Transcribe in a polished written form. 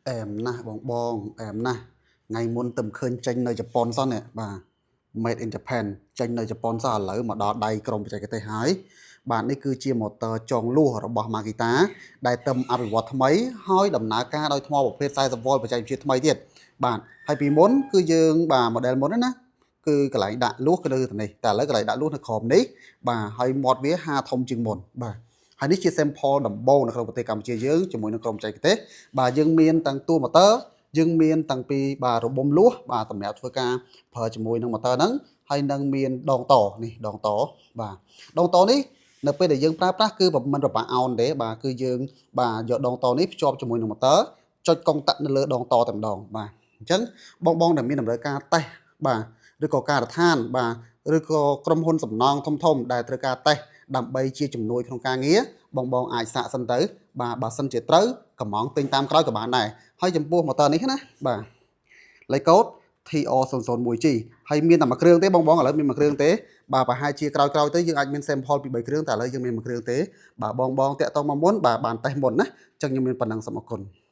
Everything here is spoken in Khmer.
អែមណាស់បងបងអែមណាស់ថ្ងៃមុនទៅឃើញចេញនៅជប៉ុនសោះនេះបាទ Made in Japan ចេញនៅជប៉ុនសោះឥឡូវមកដល់ដៃក្រុមបច្ចេកទេសហើយបាទនេះគឺជាម៉ូទ័រចងលួសរបស់ Makita ដែលទើបអភិវឌ្ឍថ្មីហើយដំណើរការដោយថ្មប្រភេទ 40V បច្ចេកវិទ្យាថ្មីទៀតបាទហើយពីមុនគឺយើងបាទ model មុនហ្នឹងណាគឺកន្លែងដាក់លួសគឺនៅទីនេះតែឥឡូវកន្លែងដាក់លួសនៅក្រោមនេះបាទហើយមាត់វាហាធំជាងមុនបាទហើយនេះជា sample ដំបូងនៅក្នុងប្រទេសកម្ពុជាយើងជាមួយនឹងក្រុមបច្ចេកទេសបាទយើងមានទាំងតួម៉ូទ័រយើងមានតាំងពីបាទរបំលួសបាទសម្រាប់ធ្វើការប្រើជាមួយនឹងម៉ូទ័រហ្នឹងហើយនឹងមានដងតនេះដងតបាទដងតនេះនៅពេលដែលយើងប្រើប្រាស់គឺមិនពិបាកអោនទេបាទគឺយើងបាទយកដងតនេះភ្ជាប់ជាមួយនឹងម៉ូទ័រចុចកុងតាក់នៅលើដងតតែម្ដងបាទអញ្ចឹងបងបងដែលមានតម្រូវការតេស្តបាទឬក៏ការដ្ឋានបាទឬក៏ក្រុមហ៊ុនសំណង់ធំធំដែលត្រូវការតេស្តដើម្បីជាជំនួយក្នុងការងារបងបងអាចសាកសិនទៅបាទបើសិនជាត្រូវកំងទិញតាមក្រោយក៏បានដែរហើយចំពោះម៉ូទ័រនេះណាបាទលេខកូដ TR001G ហើយមានតែមួយគ្រឿងទេបងបងឥឡូវមានមួយគ្រឿងទេបាទប្រហែលជាក្រោយៗទៅយើងអាចមាន sample ពី3គ្រឿងតែឥឡូវយើងមានមួយគ្រឿងទេបាទបងបងតាក់ទងមកមុនបាទបានតេស្តមុនណាអញ្ចឹងខ្ញុំមានប៉ុណ្ណឹងសូមអរគុណ។